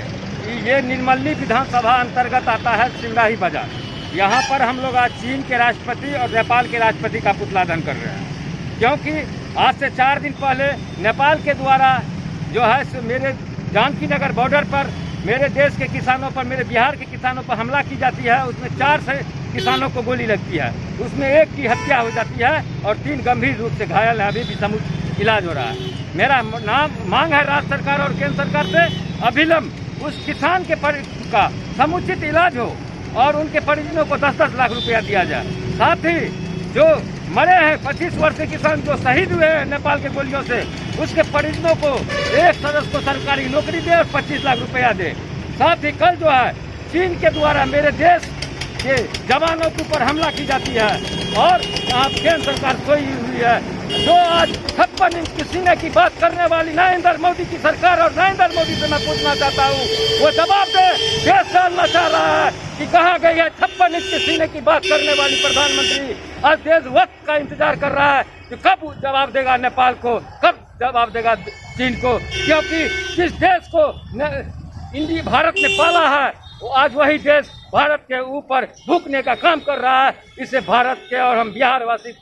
ये निर्मली विधानसभा अंतर्गत आता है सिमराही बाजार, यहाँ पर हम लोग आज चीन के राष्ट्रपति और नेपाल के राष्ट्रपति का पुतला दहन कर रहे हैं, क्योंकि आज से 4 दिन पहले नेपाल के द्वारा जो है मेरे जानकी नगर बॉर्डर पर मेरे देश के किसानों पर, मेरे बिहार के किसानों पर हमला की जाती है। उसमें 4 से किसानों को गोली लगती है, उसमें एक की हत्या हो जाती है और 3 गंभीर रूप से घायल है, अभी भी समुचित इलाज हो रहा है। मेरा नाम मांग है राज्य सरकार और केंद्र सरकार से अविलंब उस किसान के का समुचित इलाज हो और उनके परिजनों को 10-10 लाख रुपया दिया जाए। साथ ही जो मरे हैं, 25 वर्ष के किसान जो शहीद हुए हैं नेपाल के गोलियों से, उसके परिजनों को एक सदस्य को सरकारी नौकरी दे और 25 लाख रुपया दे। साथ ही कल जो है चीन के द्वारा मेरे देश के जवानों के ऊपर हमला की जाती है और यहाँ केंद्र सरकार सोई हुई है। जो आज 56 इंच की सीने की बात करने वाली नरेंद्र मोदी की सरकार और नरेंद्र मोदी से मैं पूछना चाहता हूँ, वो जवाब दे, देश जानना चाह रहा है कि कहाँ गई है 56 इंच के सीने की बात करने वाली प्रधानमंत्री। आज देश वक्त का इंतजार कर रहा है कि कब जवाब देगा नेपाल को, कब जवाब देगा चीन को, क्योंकि जिस देश को इंडिया भारत ने पाला है वो आज वही देश भारत के ऊपर भूकने का काम कर रहा है। इसे भारत के और हम बिहारवासी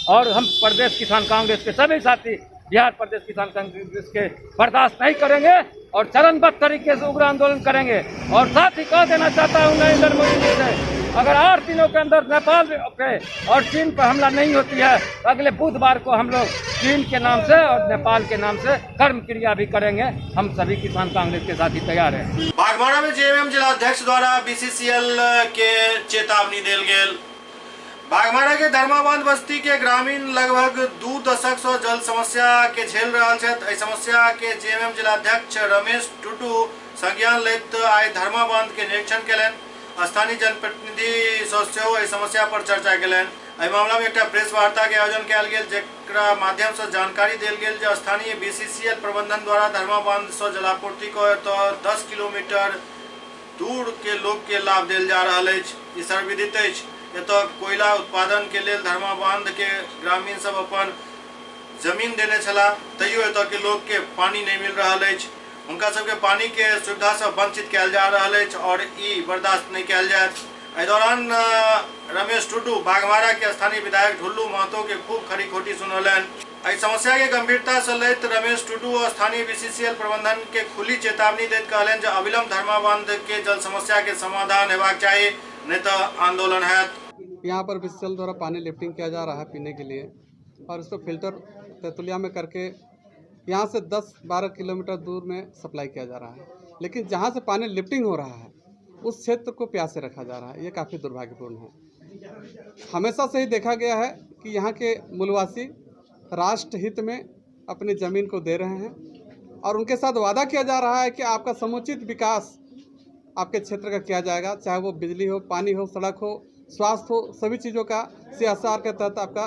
और हम प्रदेश किसान कांग्रेस के सभी साथी बिहार प्रदेश किसान कांग्रेस के बर्दाश्त नहीं करेंगे और चरणबद्ध तरीके से उग्र आंदोलन करेंगे। और साथ ही कह देना चाहता हूँ नरेंद्र मोदी जी से, अगर 8 दिनों के अंदर नेपाल पे और चीन पर हमला नहीं होती है तो अगले बुधवार को हम लोग चीन के नाम से और नेपाल के नाम से कर्म क्रिया भी करेंगे। हम सभी किसान कांग्रेस के साथ ही तैयार हैं। बागमारा में जेएमएम जिलाध्यक्ष द्वारा बीसीसीएल के चेतावनी देल गेल। बागमारा के धर्माबाद बस्ती के ग्रामीण लगभग 2 दशक से जल समस्या के झेल रहा छथि। एहि समस्या के जेएमएम जिलाध्यक्ष रमेश टुडू संज्ञान लैत आइ धर्माबाद के निरीक्षण केलनि। स्थानीय जनप्रतिनिधि सँ सेहो एहि समस्या पर चर्चा केलनि। एहि मामला में एकटा प्रेस वार्ता के आयोजन कयल गेल, जेकरा माध्यम से जानकारी देल गेल जे स्थानीय बीसीसीएल प्रबंधन द्वारा धर्माबाद से जलापूर्ति को एतय 10 किलोमीटर दूर के लोग के लाभ देल जा रहल अछि। ई सर्वविदित अछि। एतय कोयला उत्पादन के लेल धर्माबाद के ग्रामीण सब अपन जमीन देने छलाह, तैयो एतय के लोग के पानी नहीं मिल रहल अछि। हुनका सबके पानी के सुविधा से वंचित कयल जा रहल अछि और ई बर्दाश्त नहीं कयल जायत। एहि दौरान रमेश टुडू बागमारा के स्थानीय विधायक ढुल्लू महतो के खूब खरी खोटी सुनौलनि। एहि समस्या के गंभीरता से लैत रमेश टुडू स्थानीय बीसीसीएल प्रबंधन के खुली चेतावनी दैत कहलनि जे अविलंब धर्माबाद के जल समस्या के समाधान हेबाक चाही, नहीं तो आंदोलन हैत। यहाँ पर बीसीसीएल द्वारा पानी लिफ्टिंग किया जा रहा है पीने के लिए और उसको फिल्टर तेतुलिया में करके यहाँ से 10-12 किलोमीटर दूर में सप्लाई किया जा रहा है, लेकिन जहाँ से पानी लिफ्टिंग हो रहा है उस क्षेत्र को प्यासे रखा जा रहा है। ये काफ़ी दुर्भाग्यपूर्ण है। हमेशा से ही देखा गया है कि यहाँ के मूलवासी राष्ट्र हित में अपनी ज़मीन को दे रहे हैं और उनके साथ वादा किया जा रहा है कि आपका समुचित विकास आपके क्षेत्र का किया जाएगा, चाहे वो बिजली हो, पानी हो, सड़क हो, स्वास्थ्य हो, सभी चीज़ों का CSR के तहत आपका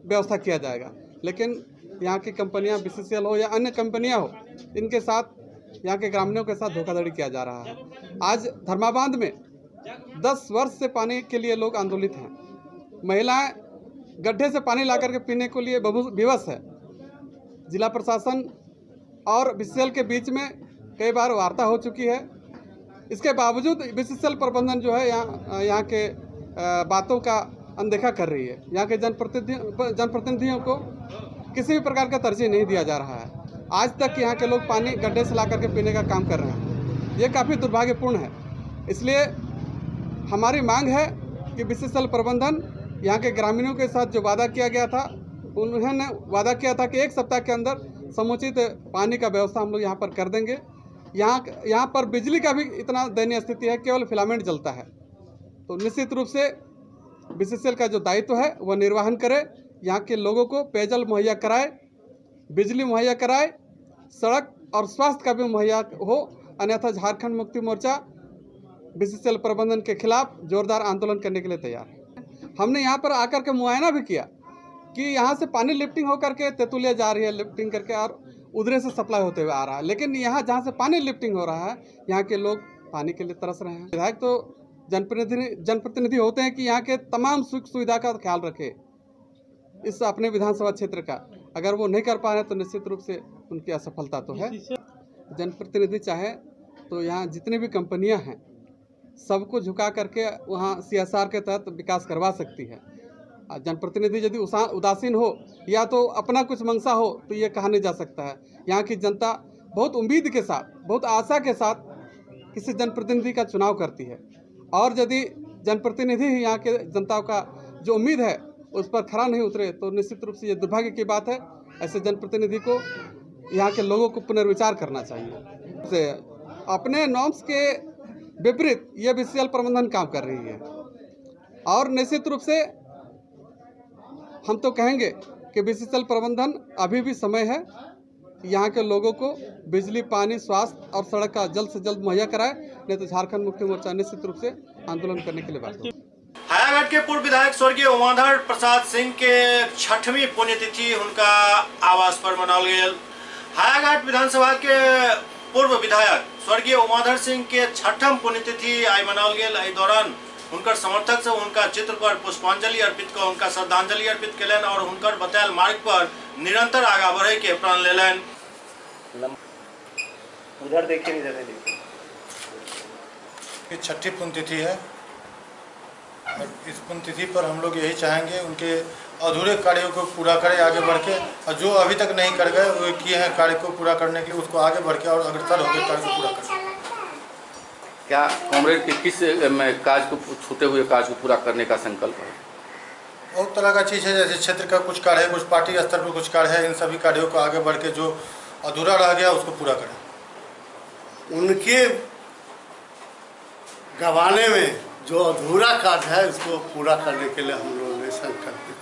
व्यवस्था किया जाएगा। लेकिन यहाँ की कंपनियाँ बीसीसीएल हो या अन्य कंपनियाँ हो, इनके साथ यहाँ के ग्रामीणों के साथ धोखाधड़ी किया जा रहा है। आज धर्माबाद में 10 वर्ष से पानी के लिए लोग आंदोलित हैं। महिलाएं गड्ढे से पानी ला करके पीने के लिए विवश है। जिला प्रशासन और बीसीसीएल के बीच में कई बार वार्ता हो चुकी है, इसके बावजूद बीसीसीएल प्रबंधन जो है यहाँ के बातों का अनदेखा कर रही है। यहाँ के जनप्रतिनिधियों को किसी भी प्रकार का तरजीह नहीं दिया जा रहा है। आज तक यहाँ के लोग पानी गड्ढे से ला करके पीने का काम कर रहे हैं। ये काफ़ी दुर्भाग्यपूर्ण है। इसलिए हमारी मांग है कि बीसीसीएल प्रबंधन यहाँ के ग्रामीणों के साथ जो वादा किया गया था, उन्होंने वादा किया था कि 1 सप्ताह के अंदर समुचित पानी का व्यवस्था हम लोग यहाँ पर कर देंगे। यहाँ पर बिजली का भी इतना दयनीय स्थिति है, केवल फिलामेंट जलता है। तो निश्चित रूप से बीसीसीएल का जो दायित्व है वह निर्वहन करे, यहाँ के लोगों को पेयजल मुहैया कराए, बिजली मुहैया कराए, सड़क और स्वास्थ्य का भी मुहैया हो, अन्यथा झारखंड मुक्ति मोर्चा बीसीसीएल प्रबंधन के खिलाफ जोरदार आंदोलन करने के लिए तैयार है। हमने यहाँ पर आकर के मुआयना भी किया कि यहाँ से पानी लिफ्टिंग होकर के तेतुलिया जा रही है, लिफ्टिंग करके और उधरे से सप्लाई होते हुए आ रहा है, लेकिन यहाँ जहाँ से पानी लिफ्टिंग हो रहा है यहाँ के लोग पानी के लिए तरस रहे हैं। विधायक तो जनप्रतिनिधि होते हैं कि यहाँ के तमाम सुख सुविधा का ख्याल रखे इस अपने विधानसभा क्षेत्र का। अगर वो नहीं कर पा रहे हैं तो निश्चित रूप से उनकी असफलता तो है। जनप्रतिनिधि चाहे तो यहाँ जितनी भी कंपनियाँ हैं सबको झुका करके वहाँ CSR के तहत विकास करवा सकती है। जनप्रतिनिधि यदि उदासीन हो या तो अपना कुछ मंशा हो तो ये कहा नहीं जा सकता है। यहाँ की जनता बहुत उम्मीद के साथ, बहुत आशा के साथ किसी जनप्रतिनिधि का चुनाव करती है और यदि जनप्रतिनिधि ही यहाँ के जनता का जो उम्मीद है उस पर खरा नहीं उतरे तो निश्चित रूप से ये दुर्भाग्य की बात है। ऐसे जनप्रतिनिधि को यहाँ के लोगों को पुनर्विचार करना चाहिए। से अपने नॉर्म्स के विपरीत ये बीसीसीएल प्रबंधन काम कर रही है और निश्चित रूप से हम तो कहेंगे कि बीसीसीएल प्रबंधन अभी भी समय है, यहाँ के लोगों को बिजली, पानी, स्वास्थ्य और सड़क का जल्द से जल्द मुहैया कराए, नहीं तो झारखंड मुक्ति मोर्चा निश्चित रूप से आंदोलन करने के लिए बाध्य होगा। हायाघाट के पूर्व विधायक स्वर्गीय उमाधर प्रसाद सिंह के 6वीं पुण्यतिथि उनका आवास पर मनाओल गेल। हायाघाट विधानसभा के पूर्व विधायक स्वर्गीय उमाधर सिंह के 6ठम पुण्यतिथि आई मनाओल गेल। एहि दौरान हुनकर समर्थक सब उनका चित्र पर पुष्पांजलि अर्पित क उनका श्रद्धांजलि अर्पित केलनि और हुनकर बतायल मार्ग पर निरंतर आगा बढ़े के प्रण लेलनि। उधर देखिए, इधर देखिए। ये 6ठी पुण्यतिथि है और इस पुण्यतिथि पर हम लोग यही चाहेंगे उनके अधूरे कार्यों को पूरा करें आगे बढ़ के, और जो अभी तक नहीं कर गए वो किए हैं कार्य को पूरा करने के लिए उसको आगे बढ़ के और अग्रसर होकर कार्य को पूरा करें। क्या कॉमरेड के किस कार्य को, छूटे हुए कार्य को पूरा करने का संकल्प है? बहुत तरह का चीज़ है, जैसे क्षेत्र का कुछ कार्य है, कुछ पार्टी स्तर पर कुछ कार्य है, इन सभी कार्यों को आगे बढ़ के जो अधूरा रह गया उसको पूरा करें। उनके गवाने में जो अधूरा कार्य है उसको पूरा करने के लिए हम लोगों ने संकल्पित।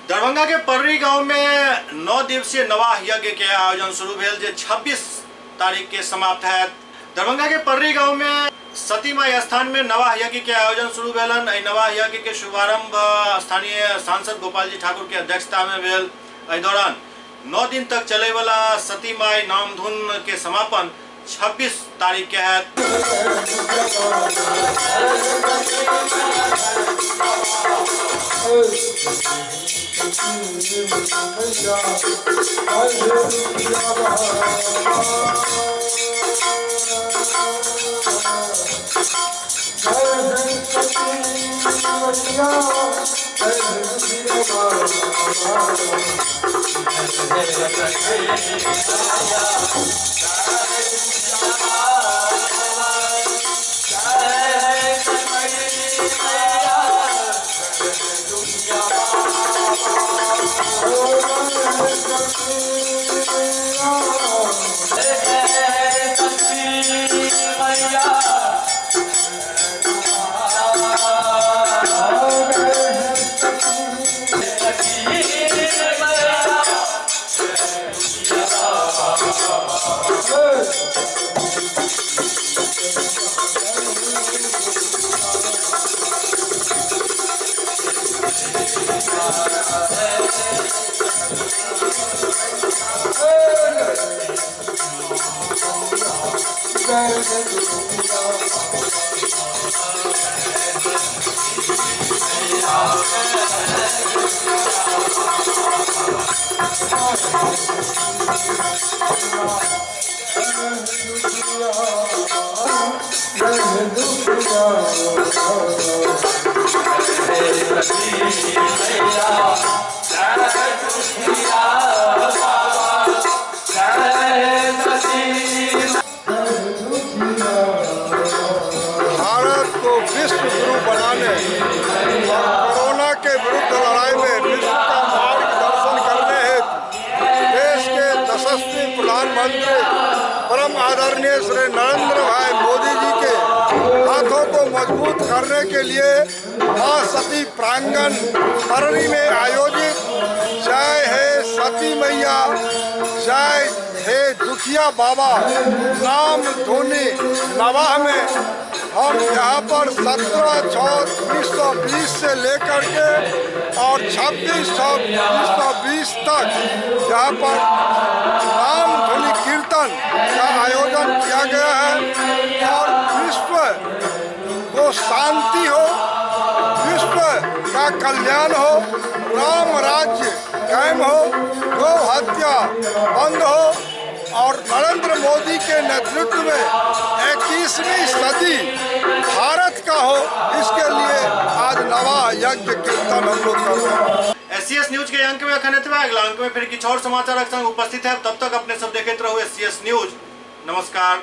दरभंगा के पररी गांव में 9 दिवसीय नवाह यज्ञ के आयोजन शुरू भेल जे 26 तारीख के समाप्त है। दरभंगा के पररी गांव में सती माई स्थान में नवाह यज्ञ के आयोजन शुरू भेलन। एहि नवाह यज्ञ के शुभारंभ स्थानीय सांसद गोपाल जी ठाकुर के अध्यक्षता में भेल। एहि दौरान 9 दिन तक चले वाला सती माई नामधुन के समापन 26 तारीख के है। भारत को विश्व गुरु बनाने और कोरोना के विरुद्ध लड़ाई में विश्व का मार्गदर्शन करने हेतु देश के यशस्वी प्रधानमंत्री परम आदरणीय श्री नरेंद्र भाई मोदी जी के हाथों को मजबूत करने के लिए मां सती प्रांगण पररी में आयोजित जय हे सती मैया जय हे दुखिया बाबा नाम धोनी नवाह में हम यहाँ पर 17/6/1920 से लेकर के और 26/6/1920 तक यहाँ पर नाम धुनी कीर्तन का आयोजन किया गया है और विश्व को शांति हो, विश्व का कल्याण हो, राम राज्य कायम हो, गौ हत्या बंद हो और नरेंद्र मोदी के नेतृत्व में 21वीं सदी भारत का हो, इसके लिए आज नवा यज्ञ कीर्तन हम लोग कर रहे हैं। एससीएस न्यूज के अंक में अखन एतबे। अगला अंक में फिर किछु और समाचारक संग उपस्थित है। तब तक अपने सब देखते रहू एससीएस न्यूज। नमस्कार।